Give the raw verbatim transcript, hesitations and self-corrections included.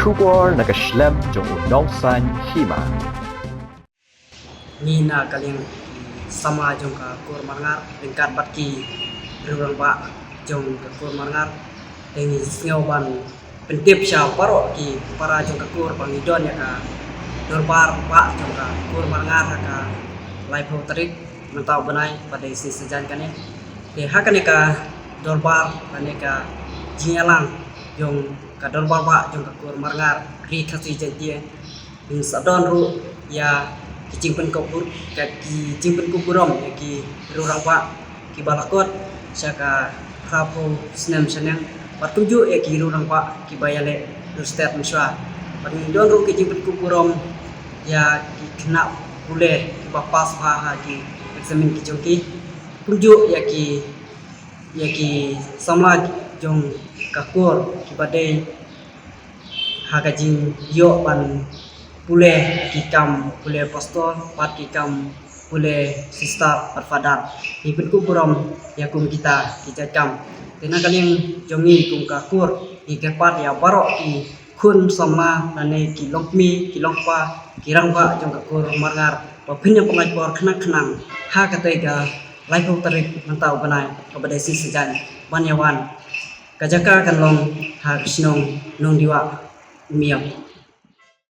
Khubor na ka shlem jong u Nongsaiñ Hima. Ngi na ka liang ki samla jong ka Kur Marngar ryngkat bad ki rangbah jong ka Kur Marngar, te ngi sngew ban pyntip sha baroh ki para jong ka kur ba ngi don ïa ka dorbar bah jong ka Kur Marngar ha ka laiphew tarik mynta u bnai, bad dei sngi Saitjaiñ kane. Te ha kane ka dorbar, kane ka jingïalang jong ka dorbar bah jong ka Kur Marngar Ri Khasi Jaiñtia, ngi sa don ruh ïa ki jingpynkup bur-, ka ki jingpynkup burom ïa ki rangbah kiba la kot sha ka phraphew snem shaneng, bad kumjuh ïa ki rangbah kiba ïaleh dustet mynshuwa. Bad ngi don ruh ki jingpynkup burom ïa ki khynnah pule kiba pass bha ha ki eksamin ki jong ki, kumjuh ïa ki, ïa ki samla jong ka kur kiba dei ha ka jingïoh ban pule ki kam pule pastor bad ki kam pule sister bad father. Ngi pynkup burom ïa kum kita ki jait kam. Te na ka liang jong ngi kum ka kur, ngi kyrpad ïa baroh ki khun samla lane ki longkmie ki longkpa, ki rangbah jong ka Kur Marngar, ba phin ïa pynlait por khnang khnang ha katei ka laiphew tarik mynta u bnai, kaba dei sngi Saitjaiñ, ban ïa wan. Ka jaka kan long ha ka shnong Nongdiwah, Umiam.